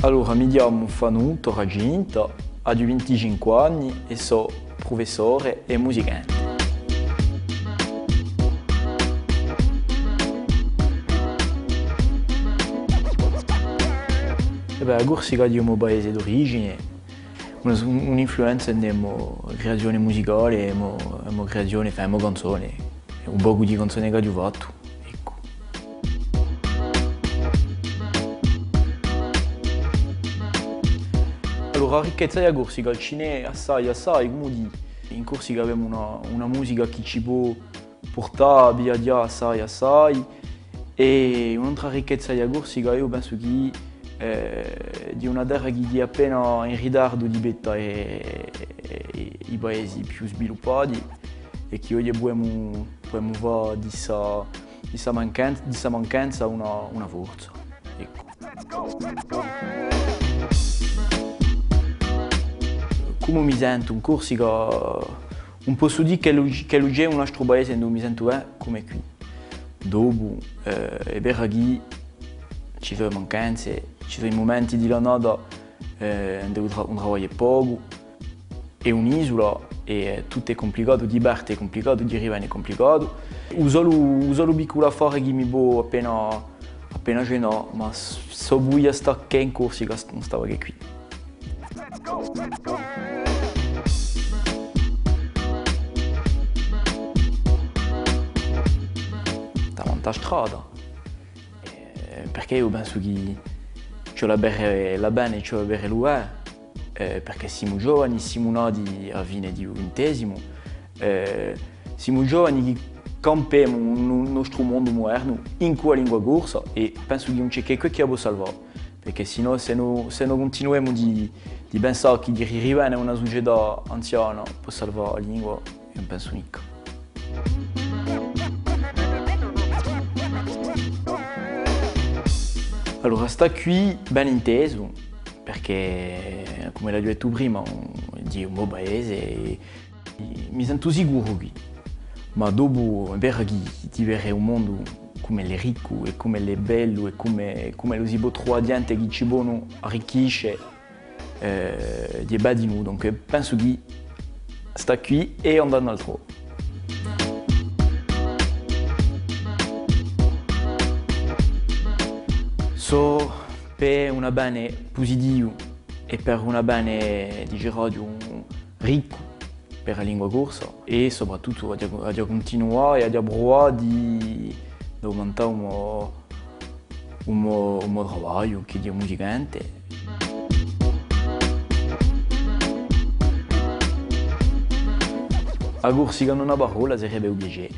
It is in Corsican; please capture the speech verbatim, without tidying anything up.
Allora, mi chjamu Fanu Torracinta, aghju vinticinque anni è sò prufessore è musicante. È bè, a Corsica hè u mo paese d'origine, una, un'influenza in a mo creazione musicale, a mo, a mo creazione, enfin, a mo canzone, un pocu di canzone ch'aghju fattu, eccu. Allora, a ricchezza di a Corsica, ci n'hè assai, assai, cumu dì, in Corsica avemu una, una musica chì ci pò purtà à viaghjà assai, assai. È un'antra ricchezza di a Corsica, eiu pensu chì, eh, hè una terra chì hè appena in ritardu di pettu à, eh, i paesi più sviluppati, è chì oghje pudemu, pudemu fà di ssa, di ssa manchan-, di ssa mancanza una, una forza. Eccu. Cumu mi sentu in Corsica? Ùn possu dì ch'ellu, ch'ellu ci hè un altru paese induve mi sentu bè cum'è quì. Dopu, eh, hè vera chì ci sò e mancanze, ci sò i mumenti di l'annata, eh, induve ùn tra-, ùn travagliu pocu, hè un'isula, è tuttu hè cumplicatu, di parte hè cumplicatu, di rivene hè cumplicatu. U solu, u solu picculu affare chì mi pò appena, appena cenà, ma s-, s'o vulia stà chè in Corsica, ùn stava chè quì. Davanti à a strada. Eh, perchè eiu pensu chì ci vole à vede l'avvene, ci vole à vede l'avvene, eh, perchè simu giovani, simu nati à a fine di u vintesimu, eh, simu giovani chì campemu in u nostru mondu mudernu incù a lingua corsa è pensu chì ùn ci hè chè què chì a pò salvà, perchè sinnò, s'è no, s'è no cuntinuemu di, di pensà chì di ri-, rivene à una sucetà anziana pò salvà a lingua, eiu ùn pensu micca. Allora, stà quì, ben intesu, perchè, cum'è l'aghju dettu prima, hè u mo paese, è mi sentu sicuru quì. Ma dopu, hè vera chì, chì di vede u mondu cum'ellu hè riccu è cum'ellu hè bellu è cum'è, cum'ellu si pò truvà ghjente chì ci ponu arricchisce, eh, hè bè dinù, donc, eh, pensu chì stà quì è andà in altrò. Sò per un avvene pusitivu è per un avvene, diceraghju, riccu per a lingua corsa è soprattuttu aghju, aghju à cuntinuà è aghju à pruvà di, d'aumentà u mo, u mo, u mo travagliu, chì hè u musicante. A Corsica in una parolla sarebbe u piacè.